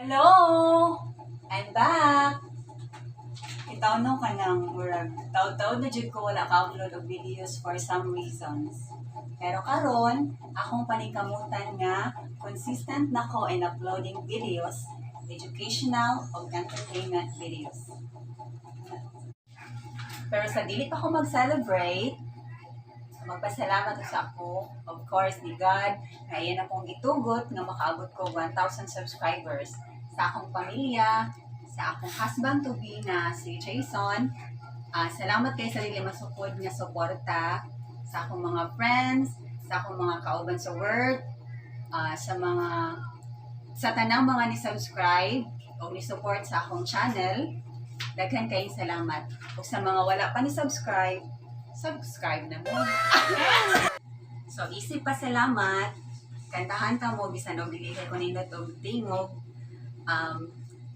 Hello! I'm back! Itaw no, kanang murag taud-taud na jud ko wala ka-upload og videos for some reasons. Pero karon, akong paningkamutan nga consistent na ko in uploading videos, educational o entertainment videos. Pero sa dili pa ko mag-celebrate, magpasalamat ko sa ako, of course, ni God, nga iyan akong gitugot nga makaabot ko 1,000 subscribers, sa akong pamilya, sa akong husband to be na si Jason. Ah, salamat kay sa dili masukod nga suporta sa akong mga friends, sa akong mga kauban sa work, sa tanang mga ni-subscribe o ni-support sa akong channel. Daghan kayong salamat. O sa mga wala pa ni-subscribe, subscribe na mo. So, isip pasalamat, kantahan ta mo bisan og dili kay ko nindot og tingog.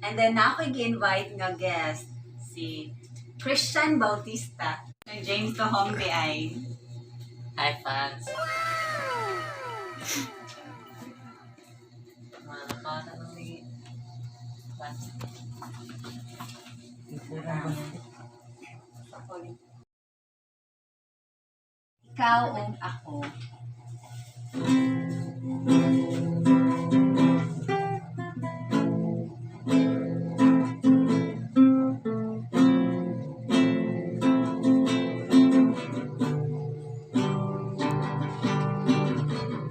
And then na ako gi-invite nga guest si Christian Bautista. James Tohong di ay. Hi, fans. Mga nakatanong ni fans. Ikaw ug ako.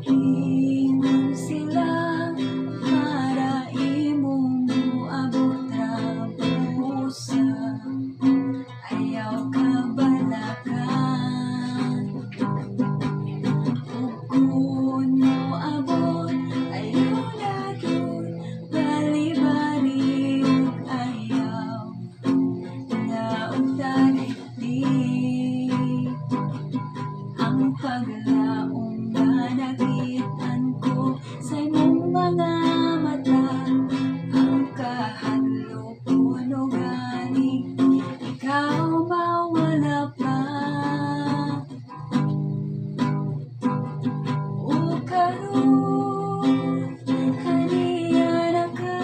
Ingon sila para imong moabot ra busa. Ayaw ka balakan. Ug kung moabot, ayaw na gyud bali-bali ug ayaw na og talikdi ang paglaom nga nakit-an ko sa imong mga mata. Ang kahadlok ko gani ikaw mawala pa. O karon haniya na ka,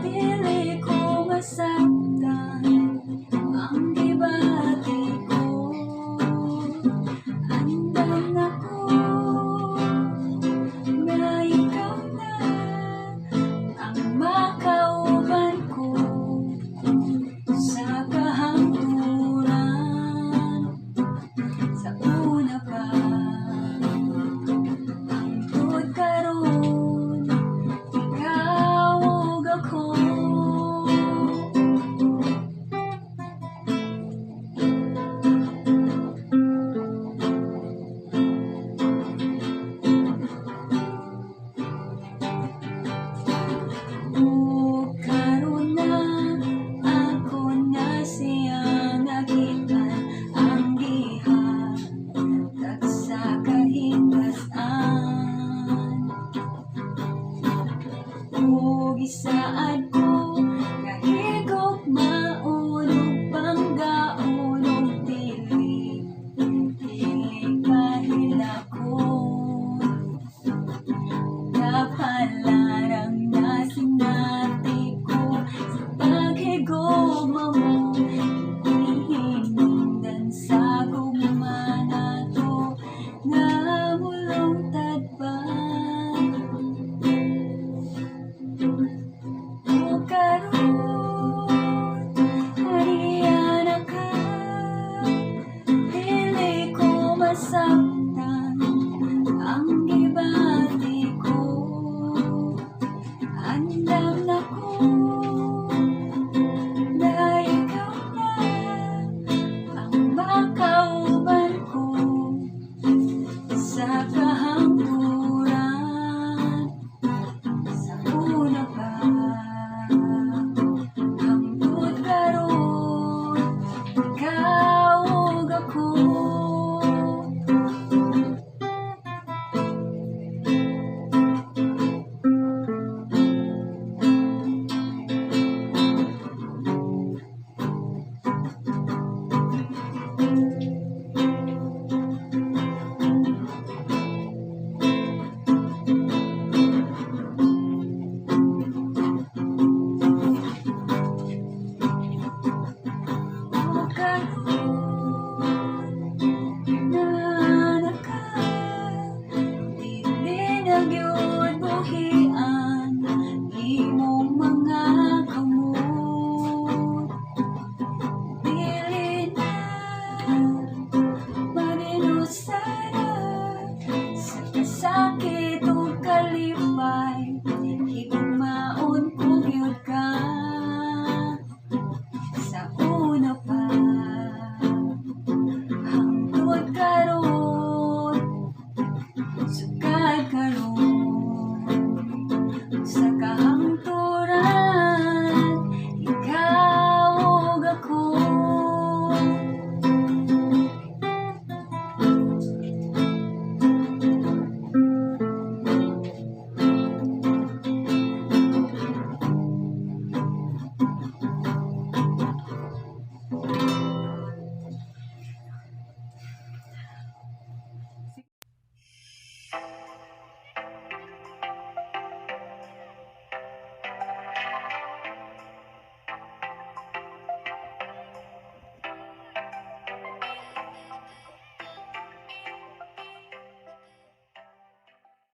dili ko masabtan ang gibati ko. Andam na ko nga ikaw na ang makauban ko sa kahangturan. Sa una pa, hangtod karon, ikaw ug ako. Ug karon na ako na siyang nakitaan ang gihatag sa kahimgas-an. Ug gisaad ko